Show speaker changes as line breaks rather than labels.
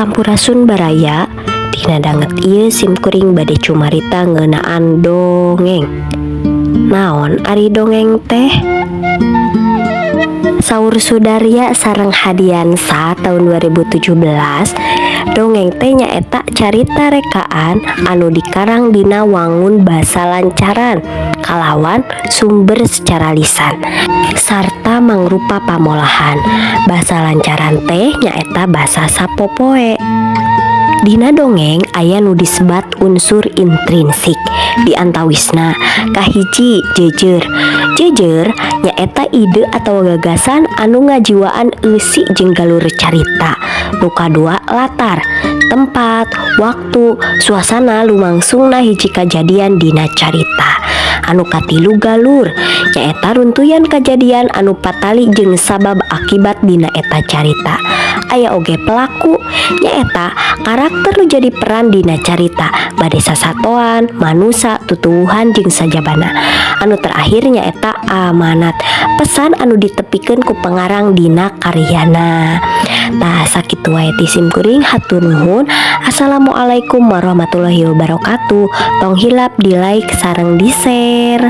Sampurasun, baraya. Dina danget ieu simkuring bade cumarita ngeunaan dongeng. Naon ari dongeng teh? Saur Sudarya sareng Hadiansa tahun 2017, dongeng teh nyaeta carita rekaan anu dikarang dina wangun basa lancaran kalawan sumber secara lisan sarta mangrupa pamolahan. Basa lancaran teh nyaeta basa sapopoe. Dina dongeng aya nu disebat unsur intrinsik, di antawisna kahiji, jeujeur. Jeujeur nyaeta ide atau gagasan anu ngajiwaan eusi jeung galur carita. Nu kadua, latar, tempat, waktu, suasana lumangsungna hiji kajadian dina carita. Anu katilu, galur, nyaeta runtuyan kajadian anu patali jeung sabab akibat dina eta carita. Aya oge pelaku, nyaeta karakter nu jadi peran dina carita, bade sasatoan, manusa, tutuwuhan, jeung sajabana. Anu terakhir nyaeta amanat, pesan anu ditepikeun ku pengarang dina karyana. Tah, sakitu wae ti simkuring, hatur nuhun. Assalamualaikum warahmatullahi wabarakatuh. Tong hilap di like sareng di share.